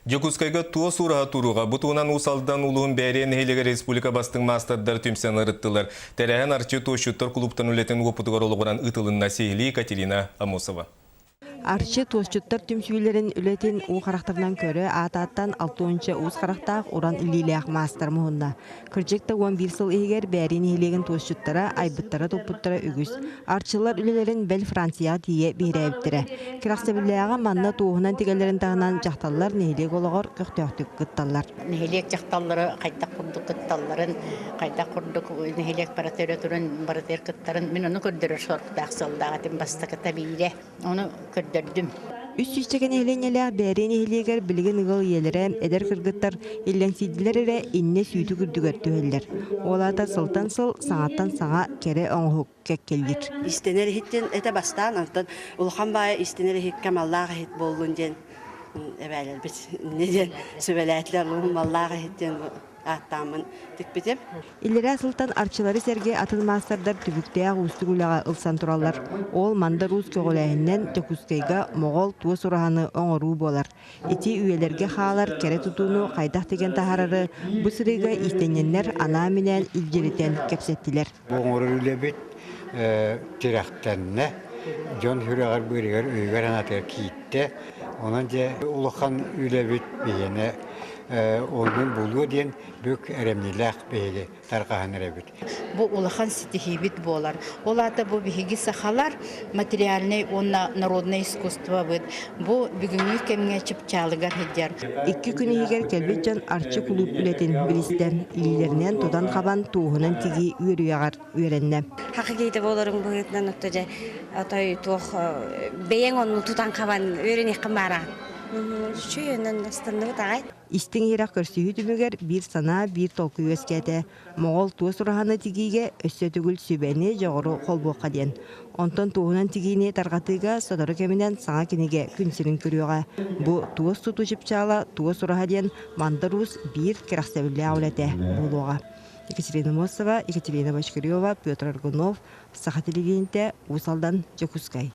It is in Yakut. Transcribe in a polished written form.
Дьокуускайга туос ураһа туруга бу туһунан Уус Алдан улууһун Бээрийэ нэһилиэгэр республика бастыҥ маастардар түмсэн ырыттылар. Тэрээһин Арчы туосчуттар кулууптан үлэтин уопутугар олоҕуран ыытылынна. Сиһилии Екатерина Амосова. Арчы туосчуттар түмсүүлэрин үлэтин уу харахтарынан көрө аатааттан алтуонча уус харахтаах уран илиилээх маастар муһунна. Кырдьык да 11 сыл иһигэр Бээрий нэһилиэгин туосчуттара айбыттара-туппуттара үгүс. Арчылар үлэлэрин бэл Францияҕа тиийэ биһирээбиттэрэ. Кэрэхсэбиллээҕэ манна туоһунан тигэллэрин таһынан дьахталлар нэһилиэк олоҕор көхтөөхтүк кытталлар. Нэһилиэк дьахталлара хайдах курдук кытталларын, хайдах курдук нэһилиэк барыта өрө туран барытыгар кыттарын мин ону көрдөрөр соруктаах сыаллаах этим бастакыта биирэ. Ону көрдөрдүм. Үс сүүсчэкэ нэһилиэнньэлээх Бээрийэ нэһилиэгэр билигин ыал ийэлэрэ, эдэр кыргыттар иллэҥсийдилэр эрэ иннэ сүүтүк үрдүгэр түһэллэр. Ол аата сылтан сыл саҥаттан саҥа кэрэ оҥоһук кэккэлиир. Истэнэр иһиттэн этэ бастаан, онтон улахан баайа истэнэр иһиккэ маллаах иһит буоллун диэн эбээлэрбит инньэ диэн сүбэлээтилэр, маллаах иһит диэн ааттааммын тикпитим. Иллэрээ сылтан арчылары сэргэ атын маастардар түбүктээх уустук үлэҕэ ылсан тураллар. Ол Мандар Уус көҕүлээһининэн Дьокуускайга Моҕол туос ураһаны оҥоруу буолар. Ити үйэлэргэ хаалар кэрэ тутууну хайдах тигэн таһаарары бу сырыыга иистэнньэннэр анаан-минээн илдьиритэн кэпсэттилэр. Бу оҥорор үлэбит тирэхтэннэ, дьон сүрэҕэр-быарыгар өйүгэр-санаатыгар киирдэ. Онон дьэ улахан үлэбит биһиэнэ оннун булуо диэн бүк эрэмньилээх биһиги тарҕаһан эрэбит. Бу улахан ситиһиибит буолар. Ол аата бу биһиги сахалар материальнай уонна народнай искусствобыт бу бүгүҥҥү кэмҥэ чыпчаалыгар сылдьар. Икки күн иһигэр кэлбит дьон Арчы кулууп үлэтин билистэ. Илиилэринэн тутан-хабан, туоһунан тигии үөрүйэҕэр үөрэннэ. Хахы киһитэ буоларым быһыытынан отто дьэ отой туох бэйэҥ онну тутан-хабан үөрэниэххин баара. Үчүгэй онон астынныбыт аҕай. Истиҥ иһирэх көрсүһүү түмүгэр биир санаа, биир толкуй үөскээтэ. Моҕол туос ураһаны тигиигэ өссө төгүл сүбэни, дьоҕуру холбуохха диэн. Онтон туоһунан тигиини тарҕатыыга сотору кэминэн саҥа кинигэ күн сирин көрүөҕэ. Бу туос тутуу чыпчаала туос ураһа диэн Мандар Уус биир кэрэхсэбиллээх үлэтэ буолуоҕа. Екатерина Мосова, Екатерина Бочкарева, Петр Аргунов, Саха телевидениетэ, Уус Алдан, Дьокуускай.